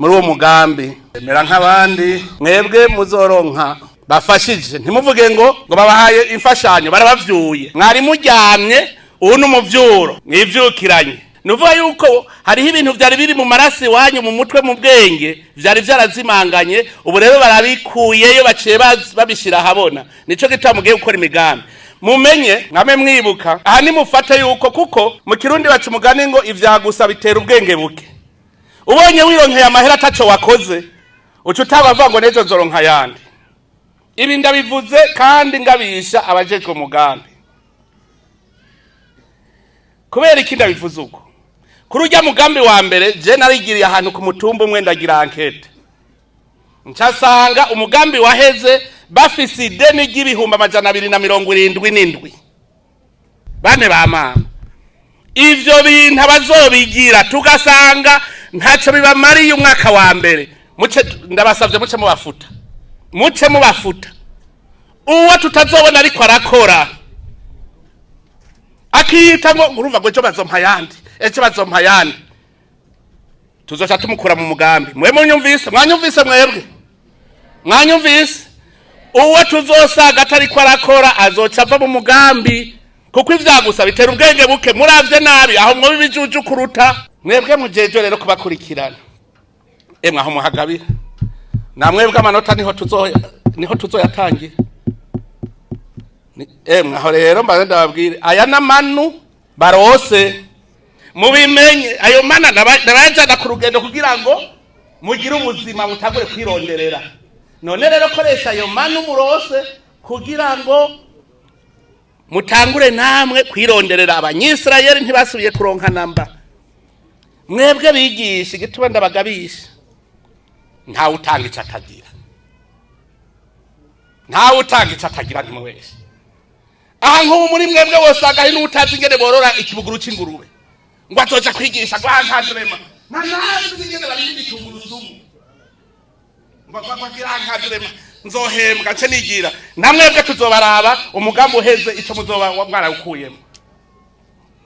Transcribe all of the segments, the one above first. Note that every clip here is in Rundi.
Muri uwo mugambi mera nk'abandi, mwebwe muzoronka bafashije. Ntimuvuge ngo babahaye imfashanyo, barabavyuye. Mwari muryamye, ubu ni umuvyuro mwivyukiranye. Nuvuga yuko hariho ibintu vyari biri mu maraso iwanyu, mu mutwe, mu bwenge, vyari vyarazimanganye. Ubu rero barabikuyeyo, baciye babishira ahabona. Nico gituma mugiye gukora imigambi, mumenye mwame mwibuka aha. Nimufate yuko kuko mu Kirundi baca umugani ngo ivyagusa bitera ubwenge buke. Ubonye wironkeye amahera ataco wakoze, uca utabavuga ngo nejo nzoronka ayandi. Ibi ndabivuze kandi ngabisha abajejwe umugambi. Kubera iki ndabivuze uko? Kuri urya mugambi wa mbere, je narigiriye ahantu ku mutumba umwe, ndagira enquête, ncasanga umugambi waheze bafise ideni ry'ibihumbi 277. Bane ba mama, ivyo bintu abazobigira tugasanga ntaco bibamariye umwaka wa mbere, muce, ndabasavye, muce mubafuta, muce mubafuta. Uwo tutazobona ariko arakora, akiyita ngo urumva ngo ejo bazompa ayandi, ejo bazompa ayandi, tuzoca tumukura mu mugambi. Mwe munyumvise? Mwanyumvise? Mwebwe mwanyumvise? Uwo tuzosaga atariko arakora azoca ava mu mugambi, kuko ivyagusa bitera ubwenge buke. Muravye nabi aho mwoba ibijuju kuruta. Mwebwe mujejwe rero kubakurikirana, emwe aho muhagabira, namwebwe amanota niho tuzoyatangira. Emwe aho rero mbaze ndababwire, aya n'amanu barose, mubimenye. Ayo mana nabayajana ku rugendo kugira ngo mugire ubuzima, butangure kwironderera. None rero koresha ayo manu murose kugira ngo mutangure namwe kwironderera. Abanyisirayeli ntibasubiye kuronka namba. Mwebwe bigisha, igituma ndabagabisha, ntawe utanga ico atagira, ntawe utanga ico atagira. Ntimuwese aha nk'ubu muri mwebwe wosanga hari n'utazi ingene borora ikibuguru c'ingurube, ngo azoja kwigisha ngo encadrement, nta nazi ingene barima ibitungurusumu, ngo agira encadrement, nzohembwa nce nigira. Namwebwe tuzobaraba umugambi uheze ico muzoba mwarawukuyemo.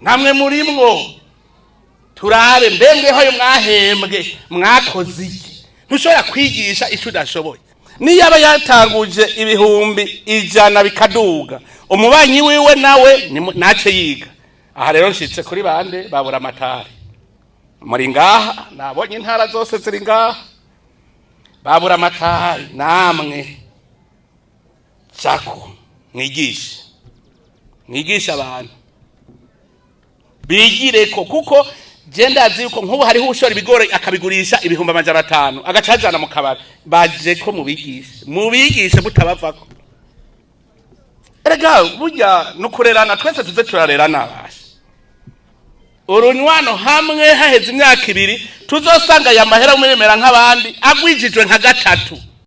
Namwe murimwo, turabe mbembweho ayo mwahembwe mwakoze iki. Ntushobora kwigisha ico udashoboye. Niyo aba yatanguje 100,000 bikaduga, umubanyi wiwe nawe nace yiga. Aha rero nshitse kuri bande babura amatari muri ngaha. Nabonye intara zose ziri ngaha. Babura amatari, namwe jako mwigishe, mwigishe abantu bigireko, kuko je ndazi yuko nk'ubu hariho ushora ibigori akabigurisha 500,000, agaca ajana mu kabari. Baje ko mubigishe, mubigishe mutabavako. Erega burya nukurerana, twese tuze turarerana basha urunywano hamwe. Haheze imyaka 2 tuzosanga aya mahera muremera nk'abandi agwijijwe nka gatatu.